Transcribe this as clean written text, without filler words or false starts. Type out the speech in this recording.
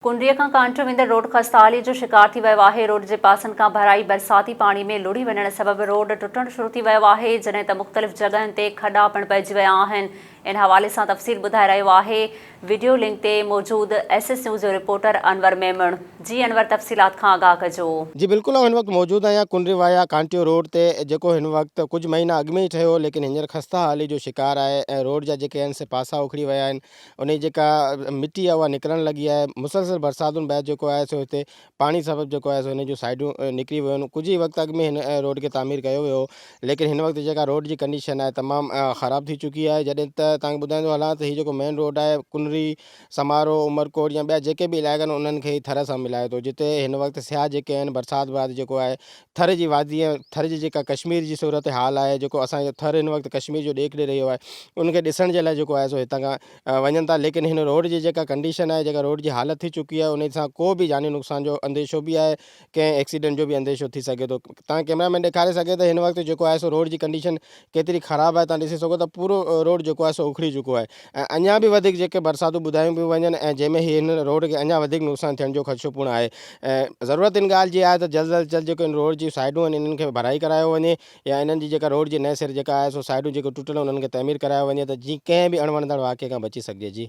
ڪنريء کان ڪانٽيو ويندڙ روڊ خسته حالي جو شڪار ٿي ويو آهي، روڊ جي پاسن کان ڀرائي برساتي پاڻي ۾ لڙهي وڃڻ سبب روڊ ٽٽڻ شروع ٿي ويو آهي، جڏهن ته مختلف جڳهين تي کڏا پڻ پئجي ويا آهن، ان حوالي سان تفصيل ٻڌائي رهيو آهي وڊيو لنڪ تي موجود ايس ايس نيوز جو رپورٽر انور ميمڻ، جي انور تفصيلات کان آگاهه ڪجو. جي بلڪل آئون هن وقت موجود آهيان ڪنري وايا ڪانٽيو روڊ تي جيڪو هن وقت ڪجهه مهينا اڳ ۾ ئي ٺهيو ليڪن هينئر خسته حالي جو شڪار آهي ۽ روڊ جا جيڪي آهن سي پاسا اکڙي ويا آهن انهي جيڪا مٽي آهي اها نڪرڻ لڳي آهي مسلسل برساتن بعد جيڪو آهي سو هتي پاڻي سبب جيڪو آهي سو هن جون سائيڊون نڪري ويون آهن ڪجهه ئي وقت اڳ ۾ هن روڊ کي تعمير ڪيو ويو هو ليڪن هن وقت جيڪا روڊ جي ڪنڊيشن آهي تمام خراب ٿي چڪي آهي جڏهن ته توهان کي ٻڌائيندو هلان ته هي جيڪو مين روڊ آهي ڪنري سمارو عمرڪوٽ يا ٻيا جيڪي به علائقا آهن انهن کي ٿر سان ملائي ٿو جتي هن وقت سياح جيڪي آهن برسات بعد جيڪو آهي ٿر جي وادي ۽ ٿر جي جيڪا ڪشمير جي صورتحال آهي جيڪو اسان جو ٿر هن وقت ڪشمير جو ڏيک ڏئي رهيو آهي ان کي ڏسڻ جي لاء جيڪو آهي سو هتان کان وڃن ٿا ليڪن هن روڊ جي جيڪا ڪنڊيشن آهي جيڪا روڊ جي حالت ٿي چڪي آهي ان سان ڪو به جاني نقصان جو انديشو به آهي ڪنهن ايڪسيڊنٽ جو به انديشو ٿي سگهي ٿو تان ڪيمرا مين ڏيکاري سگهي ته هن وقت جيڪو آهي سو روڊ جي ڪنڊيشن ڪيتري خراب آهي تان ڏسي سگهو ٿا پورو روڊ جيڪو آهي سو اکڙي چڪو آهي ۽ اڃا به وڌيڪ جيڪي برساتون ٻڌايون پيون وڃن ۽ جنهن ۾ هي هن روڊ کي اڃا وڌيڪ نقصان ٿيڻ جو خدشو پڻ آهي ۽ ضرورت ان ڳالهه جي آهي ته جلد از جلد جيڪو ان روڊ جون سائيڊون آهن انهن کي ڀرائي ڪرايو وڃي يا انهن جي جيڪا روڊ جي نئين سر جيڪا آهي سو سائيڊون جيڪي ٽٽل آهن انهن کي تعمير ڪرايو وڃي ته جيئن ڪنهن به اڻوڻندڙ واقعي کان بچي سگهجي جي.